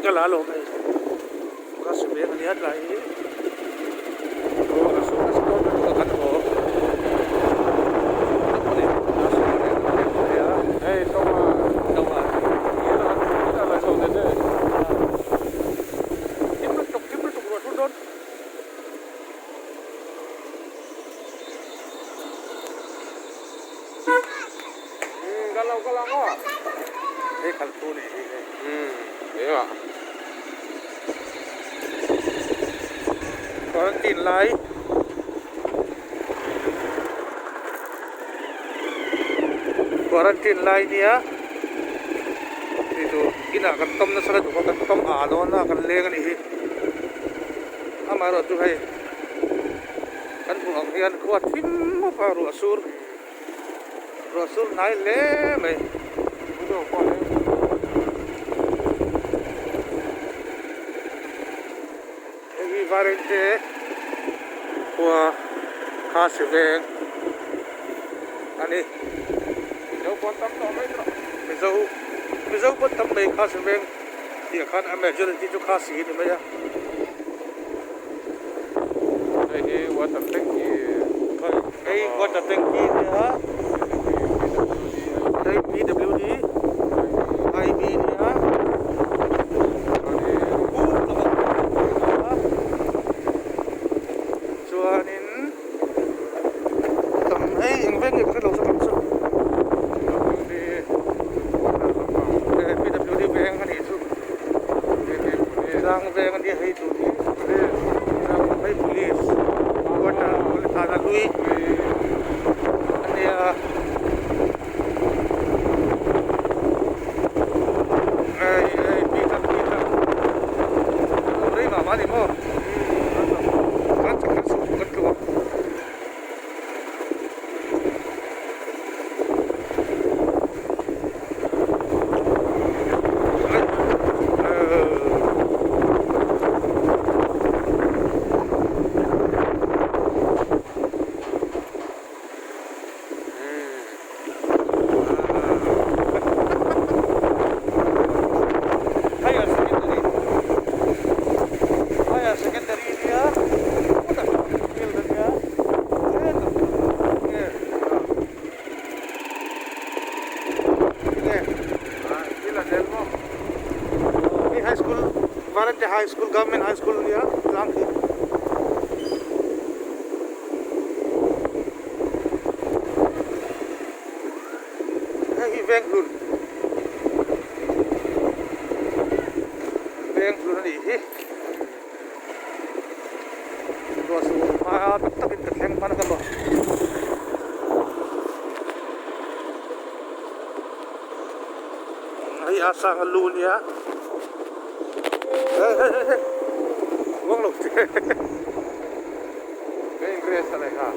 Ka la alawm hei ka si veng ania tlai hi aw a sur nasa dawn lutuk a kan haw Hei tawng a tawng a thim lutuk thim lutuk ruah sur dawn. Hei khalh tu nih hi hei. Quarantine lai Quarantine lai nia tih tur inah kan tawm nasa lutuk a kan tawm ah dawn a kan leng a nih hi amaherawhchu hei kan hmuh ang hian khua thim mawp a ruah sur. Ruah sur hnai hle mai. Hei hi Vairengte khua kha si veng a ni. Mizo pawn tam tawh mai tawh. Mizo Mizo pawn tam mai kha si veng tih ah khan a majority chu kha si a ni mai a. Hei hi water tank Hei water tank hi nia hei PWD IB nia chuanin tam hei eng veng nge ka hrelo chu tam chu PWD veng a nih chu tlang veng a nia hei tun hi hei police quarter thana hlui a nia hei hei pi tlang pi tlang kan awm rei mah mah a ni maw kan chak kan suh kan tlu ang. Higher secondary higher secondary nia field ania Hei high school Varante high school government high school ania tlang khi. Hei hi Venghlun Venghlun a nih hi. Ruah sur hma tak takin ka thleng hman ka maw. Hei a sang a lu nia. Hei hei hei hei. Uang lo che. Ka inrest a leh kha.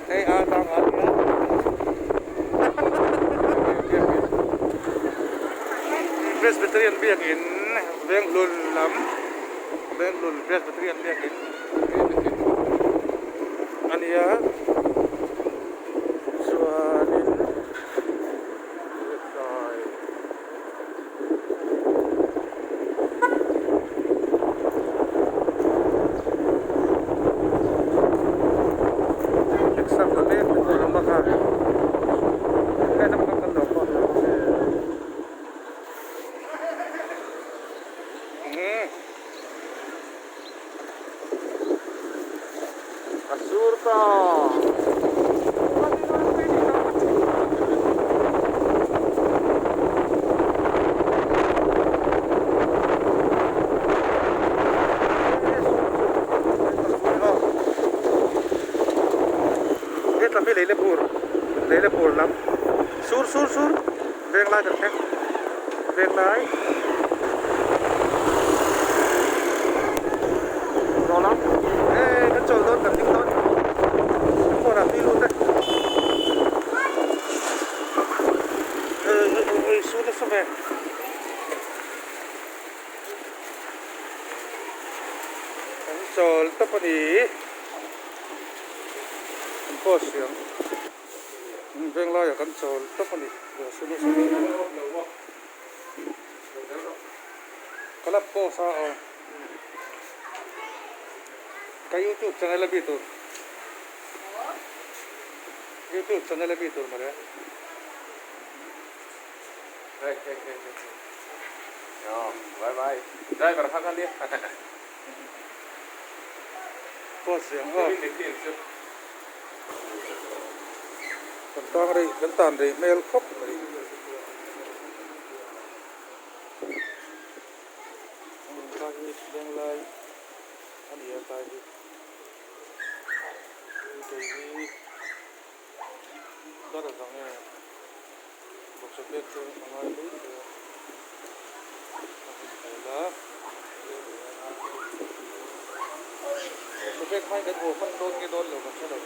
Hei a sang a nia. Presbyterian biakin Venghlun lam Venghlun Presbyterian biakin a nia chuanin Exam la mek te pawh an awm a kha heta kan kal lo pawh A sur ta. Hetlam hi Leilepur Leilepur lam sur sur sur Venglai kan thleng Venglai Zawh lam eh kan chawl dawn kan ding dawn kan phone ah tui lut e eh eh eh sur nasa ve. Kan chawl tawp a ni. Pause hrih ang. Veng laiah kan chawl tawp a ni. Ka la pause a aw. Ka youtube channel a mi tur. Youtube channel a mi tur mawle. Hei hei hei hei. Bye bye. Driver kha kha nia. Pause hrih ang aw. Kan tang rei kan tan rei hmel khawp mai. Tlai hi Venglai a ni a tlai hi kei hi dar vang nge bawksa pek chu a ngai mai thei a a hun hmel a bawksa pek hmain kan haw hman dawn nge dawn lo kan hre lo.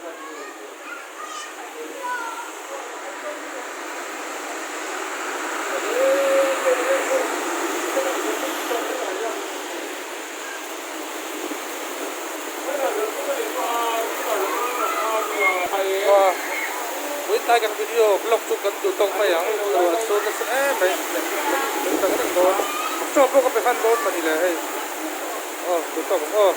Vawitlai kan video vlog chu kan duh tawk mai ang ruah a sur nasa em mai kan tang reng dawn chaw pawh ka pe hman dawn mawni le hei aw duh tawk ang aw.